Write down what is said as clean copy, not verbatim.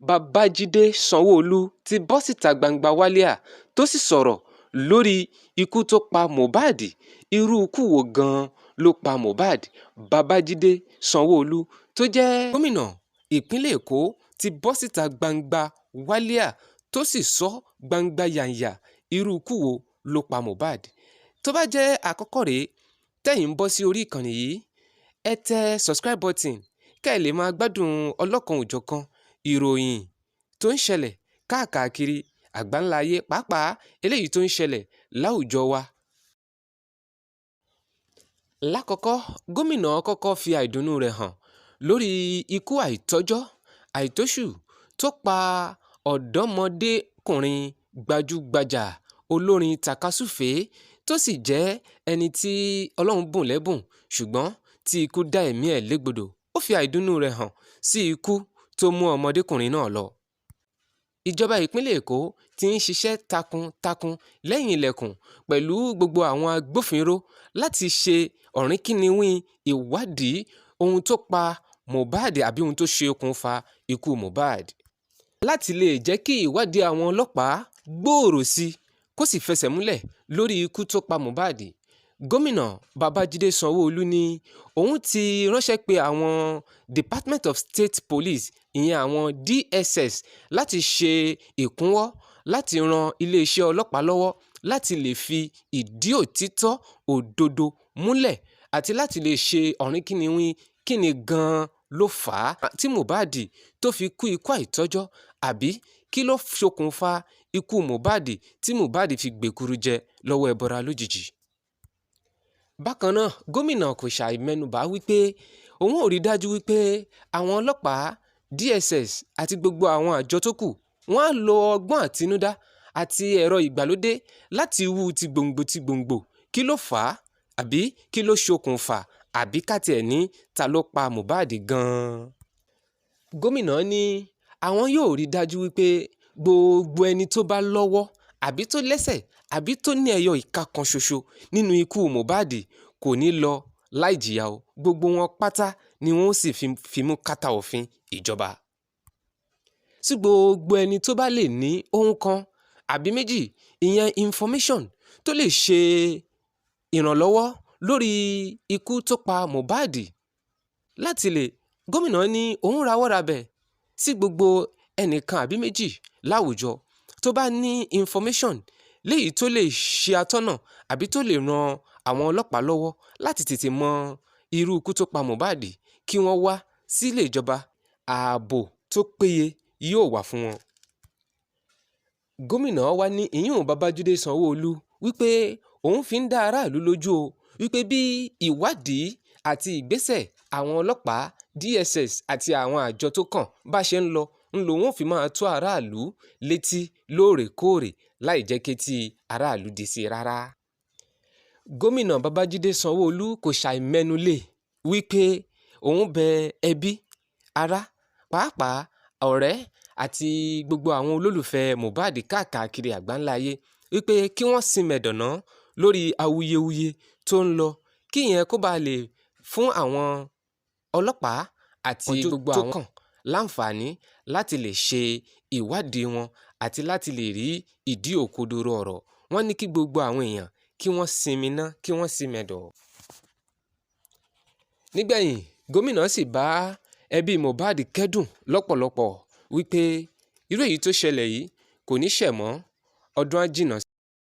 Babájídé Sanwó-Olú ti bọ́ síta gbangba wálíà tó sì sọ̀rọ̀ lórí ikú tó pa Mohbad. Irú ikú wo gan-an ló pa Mohbad? Babájídé Sanwó-Olú tó jẹ́ gómìnà ìpínlẹ̀ Èkó ti bọ́ síta gbangba wálíà tó sì sọ gbangba yànyà irú ikú wo ló pa Mohbad. Tó bá jẹ́ àkọ́kọ́ rèé tẹ́yìn ń bọ́ sí orí ìkànnì yìí, ẹ tẹ subscribe button kẹ́ ẹ lè máa gbádùn ọlọ́kan-ò-jọ̀kan ìròyìn tó ń ṣẹlẹ̀ káàkiri àgbáńlá ayé, pàápàá eléyìí tó ń ṣẹlẹ̀ láwùjọ wa. Lákọ̀ọ́kọ́, gómìnà kọ́kọ́ fi àìdùnnú rẹ̀ hàn lórí ikú àìtọ́jọ́ àìtóṣù tó pa ọ̀dọ́mọdékùnrin gbajúgbajà olórin tàkasúfèé tó sì jẹ́ ẹni tí Ọlọ́run bùn lẹ́bùn, ṣùgbọ́n tí ikú dá ẹ̀mí ẹ̀ légbodò. Ó fi àìdùnnú rẹ̀ hàn sí ikú tó mú ọmọdékùnrin náà lọ. Ìjọba ìpínlẹ̀ Èkó ti ń ṣiṣẹ́ takuntakun lẹ́yìn ilẹ̀kùn pẹ̀lú gbogbo àwọn agbófinró láti ṣe ọ̀rìnkìnníwín ìwádìí ohun tó pa Mohbad àbí ohun tó ṣe okùnfà ikú Mohbad, láti lè jẹ́ kí ìwádìí àwọn ọlọ́pàá gbòòrò sí i kó sì fẹsẹ̀ múlẹ̀ lórí ikú tó pa Mohbad. Gómìnà Babájídé Sanwó-Olú ní òun ti ránṣẹ́ pé àwọn Department of State Police, ìyẹn àwọn DSS, láti ṣe ìkúnwọ́ láti ran iléeṣẹ́ ọlọ́pàá lọ́wọ́ láti lè fi ìdí òtítọ́ òdodo múlẹ̀ àti láti lè ṣe ọ̀rìnkìnníwín kíni gan-an ló fà á tí Mohbad tó fi kú ikú àìtọ́jọ́, àbí kí ló ṣokùnfà ikú Mohbad tí Mohbad fi gbèkúrú jẹ lọ́wọ́ ẹbọra lójijì. Bákan náà, gómìnà kò ṣàì mẹ́nubà wípé òun ò rí dájú wípé àwọn ọlọ́pàá, DSS àti gbogbo àwọn àjọ tó kù wọ́n á lo ọgbọ́n àtinúdá àti ẹ̀rọ ìgbàlódé láti hú ti gbòǹgbò ti gbòǹgbò kí ló fà á, àbí kí ló ṣokùnfà, àbí ká tiẹ̀ ní ta ló pa Mohbad gan-an. Gómìnà ní àwọn yóò rí dájú wípé gbogbo ẹni tó bá lọ́wọ́ àbí tó lẹ́sẹ̀ àbí tó ní ẹyọ ìka kan ṣoṣo nínú ikú Mohbad kò ní lọ láì jìyà o. Gbogbo wọn pátá ni wọ́n sì fimú kàtà òfin ìjọba. Sí gbogbo ẹni tó bá lè ní ohun kan àbí méjì, ìyẹn information, tó lè ṣe ìrànlọ́wọ́ lórí ikú tó pa Mohbad, láti lè gómìnà ní òun rawọ́ rabẹ̀ sí gbogbo ẹnìkan àbí méjì láwùjọ tó bá ní information léyìí tó lè ṣe atọ́nà àbí tó lè ran àwọn ọlọ́pàá lọ́wọ́ láti tètè mọ irú ikú tó pa Mohbad, kí wọ́n wá sílé ìjọba, ààbò tó péye yóò wà fún wọn. Gómìnà wa ní ìyún Babájídé Sanwó-Olú wípé òun fi ń dá aráàlú lójú o wípé bí ìwádìí àti ìgbésẹ̀ àwọn ọlọ́pàá, DSS àti àwọn àjọ tó kàn bá ṣe ń lọ ń lòun ó fi máa tó aráàlú létí lóòrèkóòrè láì jẹ́ kétí aráàlú di sí i rárá. Gómìnà Babájídé Sanwó-Olú kò ṣàì mẹ́nu lé wípé òun bẹ ẹbí, ará, pàápàá ọ̀rẹ́ àti gbogbo àwọn olólùfẹ́ Mohbad káàkiri àgbáńlá ayé wípé kí wọ́n sinmẹ̀dọ̀ ná lórí awuyewuye tó ń lọ, kí ìyẹn kó bàa lè fún àwọn ọlọ́pàá àti gbogbo àwọn tó kàn láǹfààní láti lè ṣe ìwádìí wọn àti láti lè rí ìdí òkodoro ọ̀rọ̀. Wọ́n ní kí gbogbo àwọn èèyàn kí wọ́n sinmi ná, kí wọ́n sì mẹ̀dọ̀. Nígbẹ̀yìn, gómìnà sì bá ẹbí Mohbad kẹ́dùn lọ́pọ̀lọpọ̀ wípé irú èyí tó ṣẹlẹ̀ yìí kò ní ṣẹ̀ mọ́, ọdún á jìnnà.